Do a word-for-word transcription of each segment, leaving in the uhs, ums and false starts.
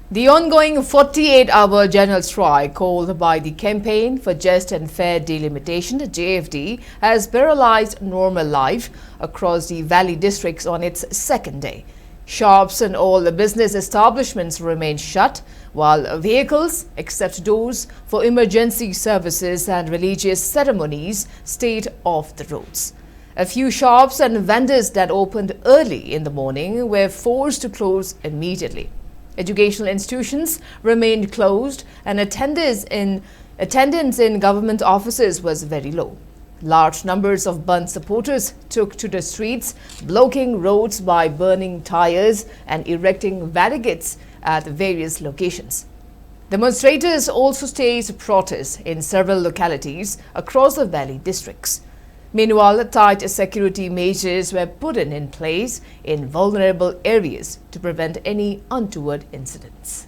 The ongoing forty-eight hour general strike called by the Campaign for Just and Fair Delimitation, J F D, has paralyzed normal life across the valley districts on its second day. Shops and all the business establishments remain shut, while vehicles, except those for emergency services and religious ceremonies, stayed off the roads. A few shops and vendors that opened early in the morning were forced to close immediately. Educational institutions remained closed, and attendance in, attendance in government offices was very low. Large numbers of Bandh supporters took to the streets, blocking roads by burning tires and erecting barricades at various locations. Demonstrators also staged protests in several localities across the valley districts. Meanwhile, tight security measures were put in, in place in vulnerable areas to prevent any untoward incidents.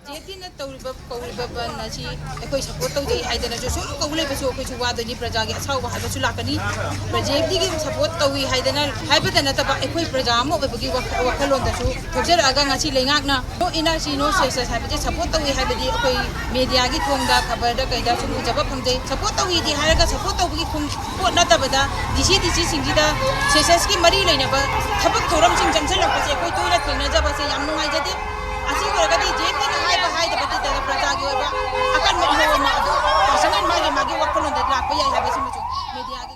J F ꯇꯤꯅ ꯇꯧꯔꯤꯕ ꯀꯧꯔꯤꯕ ꯕꯟ ꯑꯁꯤ ꯑꯩꯈꯣꯏ support ꯇꯧꯖꯩ ꯍꯥꯏꯗꯅꯁꯨ ꯁꯨꯝ ꯀꯧ ꯂꯩꯕꯁꯨ ꯑꯩꯈꯣꯏꯁꯨ ꯋꯥꯗꯣꯏꯅꯤ, ꯄ꯭ꯔꯖꯥꯒꯤ ꯑꯁꯥꯎꯕ ꯍꯥꯏꯕꯁꯨ ꯂꯥꯛꯀꯅꯤ꯫ ꯖꯦ ꯑꯦꯐ ꯇꯤꯒꯤ ꯁꯄꯣꯔꯠ ꯇꯧꯏ ꯍꯥꯏꯗꯅ ꯍꯥꯏꯕꯗ ꯅꯠꯇꯕ ꯑꯩꯈꯣꯏ ꯄ꯭ꯔꯖꯥ ꯑꯃ ꯑꯣꯏꯕꯒꯤ ꯋꯥꯈꯜ ꯋꯥꯈꯜꯂꯣꯟꯗꯁꯨ ꯊꯣꯛꯆꯔꯛꯑꯒ ꯉꯁꯤ ꯂꯩꯉꯥꯛꯅ "No Energy, No Cessation" ꯍꯥꯏꯕꯁꯦ ꯁꯄꯣꯔꯠ ꯇꯧꯏ ꯍꯥꯏꯕꯗꯤ ꯑꯩꯈꯣꯏ ꯃꯦꯗꯤꯌꯥꯒꯤ ꯊꯣꯡꯗ ꯈꯕꯔꯗ ꯀꯩꯗ ꯁꯨꯝ ꯎꯖꯕ ꯐꯪꯖꯩ꯫ ꯁꯄꯣꯔꯠ ꯇꯧꯏꯗꯤ ꯍꯥꯏꯔꯒ ꯁꯄꯣꯔꯠ ꯇꯧꯕꯒꯤ ꯈꯣꯡ ꯄꯣꯠ ꯅꯠꯇꯕꯗ ꯗꯤ ꯁꯤ ꯗꯤ ꯁꯤꯁꯤꯡꯁꯤꯗ ꯁꯦꯁꯟꯁꯀꯤ ꯃꯔꯤ ꯂꯩꯅꯕ ꯊꯕꯛ ꯊꯧꯔꯝꯁꯤꯡ ꯆꯪꯁꯤꯜꯂꯛꯄꯁꯦ ꯑꯩꯈꯣꯏ ꯇꯣꯏꯅ ꯊꯦꯡꯅꯖꯕꯁꯦ ꯌꯥꯝ ꯅꯨꯡꯉꯥꯏꯖꯗꯦ꯫ ꯑꯁꯤ ꯑꯣꯏꯔꯒꯗꯤ ꯖꯦ ꯑꯦꯐ ꯇꯤꯅ ꯍꯥꯏꯕ ꯍꯥꯏꯗꯕ ꯇꯤꯗꯅ ꯄ꯭ꯔꯖꯥꯒꯤ ꯑꯣꯏꯕ ꯑꯀꯟꯕ ꯏꯍꯧ ꯑꯃ ꯑꯗꯨ ꯄꯥꯔꯁꯅꯦꯜ ꯃꯥꯒꯤ ꯃꯥꯒꯤ ꯋꯥꯈꯜꯂꯣꯟꯗ ꯂꯥꯛꯄ ꯌꯥꯏ ꯍꯥꯏꯕꯁꯤꯃꯁꯨ ꯃꯦꯗꯤꯌꯥꯒꯤ